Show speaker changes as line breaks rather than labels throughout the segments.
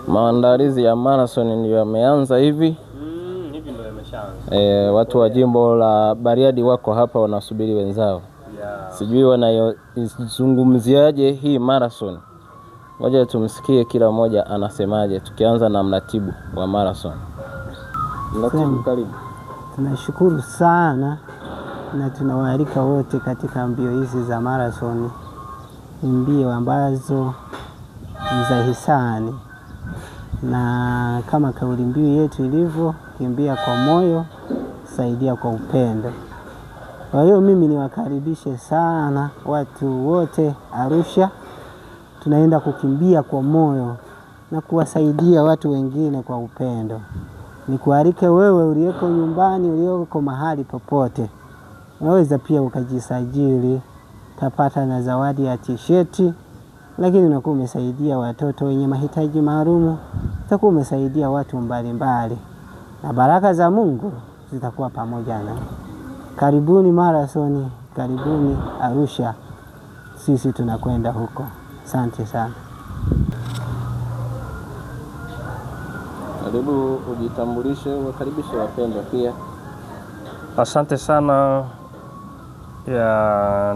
Maandalizi ya marathon ndio yameanza hivi.
Hivi ndio yameshaanza.
Watu wa jimbo la Bariadi wako hapa wanasubiri wenzao.
Yeah.
Sijui wanayozungumziaje hii marathon. Ngoja tumsikie kila mmoja anasemaje, tukianza na mratibu wa marathon. Mratibu, karibu.
Tunashukuru sana na tunawaalika wote katika mbio hizi za marathon, mbio ambazo ni za hisani, na kama kauli mbiu yetu ilivyo, kimbia kwa moyo, saidia kwa upendo. Kwa hiyo mimi niwakaribishe sana watu wote Arusha, tunaenda kukimbia kwa moyo na kuwasaidia watu wengine kwa upendo. Nikualike wewe uliyeko nyumbani, uliyeko mahali popote, unaweza pia ukajisajili, utapata na zawadi ya tisheti, lakini unakuwa umesaidia watoto wenye mahitaji maalumu, utakuwa umesaidia watu mbalimbali, na baraka za Mungu zitakuwa pamoja na. Karibuni marathoni, karibuni Arusha, sisi tunakwenda huko. Asante sana.
Karibu ujitambulishe, wakaribishe wapendwa pia.
Asante sana.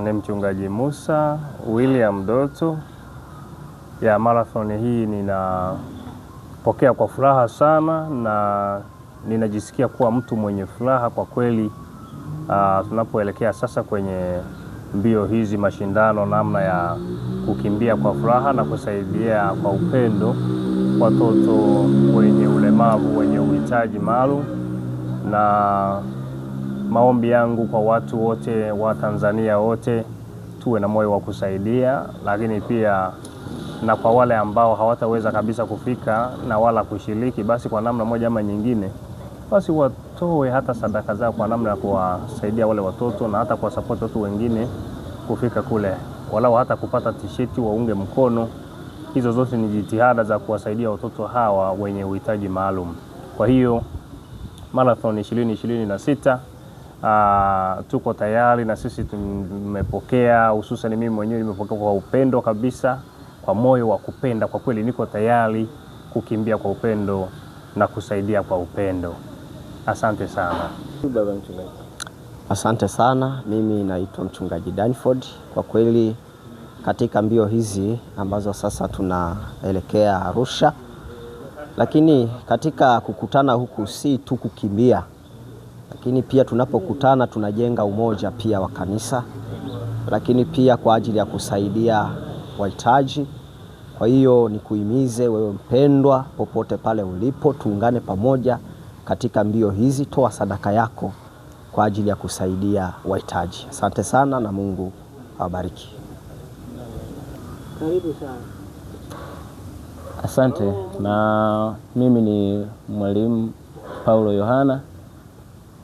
Ni mchungaji Musa William Doto. Ya marathon hii ninapokea kwa furaha sana na ninajisikia kuwa mtu mwenye furaha kwa kweli. Tunapoelekea sasa kwenye mbio hizi, mashindano, namna ya kukimbia kwa furaha na kusaidia kwa upendo watoto wenye ulemavu, wenye uhitaji maalum. Na maombi yangu kwa watu wote wa Tanzania wote, tuwe na moyo wa kusaidia, lakini pia na kwa wale ambao hawataweza kabisa kufika na wala kushiriki, basi kwa namna moja ama nyingine, basi watoe hata sadaka zao kwa namna ya kuwasaidia wale watoto na hata kwa support watu wengine kufika kule, walau hata kupata tisheti waunge mkono. Hizo zote ni jitihada za kuwasaidia watoto hawa wenye uhitaji maalum. Kwa hiyo marathon 2026 tuko tayari na sisi tumepokea, hususan mimi mwenyewe nimepokea kwa upendo kabisa, kwa moyo wa kupenda. Kwa kweli niko tayari kukimbia kwa upendo na kusaidia kwa upendo. Asante sana.
Baba mchungaji.
Asante sana. Mimi naitwa mchungaji Danford. Kwa kweli katika mbio hizi ambazo sasa tunaelekea Arusha, lakini katika kukutana huku si tu kukimbia, lakini pia tunapokutana tunajenga umoja pia wa kanisa, lakini pia kwa ajili ya kusaidia wahitaji. Kwa hiyo nikuhimize wewe mpendwa, popote pale ulipo, tuungane pamoja katika mbio hizi, toa sadaka yako kwa ajili ya kusaidia wahitaji. Asante sana na Mungu awabariki.
Karibu sana.
Asante. Na mimi ni mwalimu Paulo Yohana,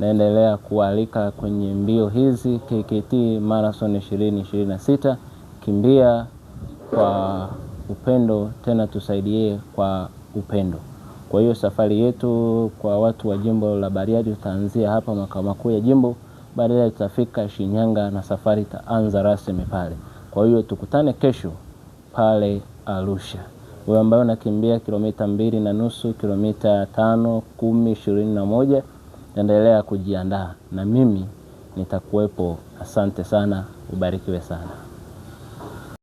naendelea kualika kwenye mbio hizi KKT Marathon 2026. Kimbia kwa upendo, tena tusaidie kwa upendo. Kwa hiyo safari yetu kwa watu wa jimbo la Bariadi tutaanzia hapa makao makuu ya jimbo, baadaye tutafika Shinyanga na safari itaanza rasmi pale. Kwa hiyo tukutane kesho pale Arusha. Wewe ambaye unakimbia kilomita 2.5, kilomita 5, 10, 21, endelea kujiandaa na mimi nitakuwepo. Asante sana, ubarikiwe sana.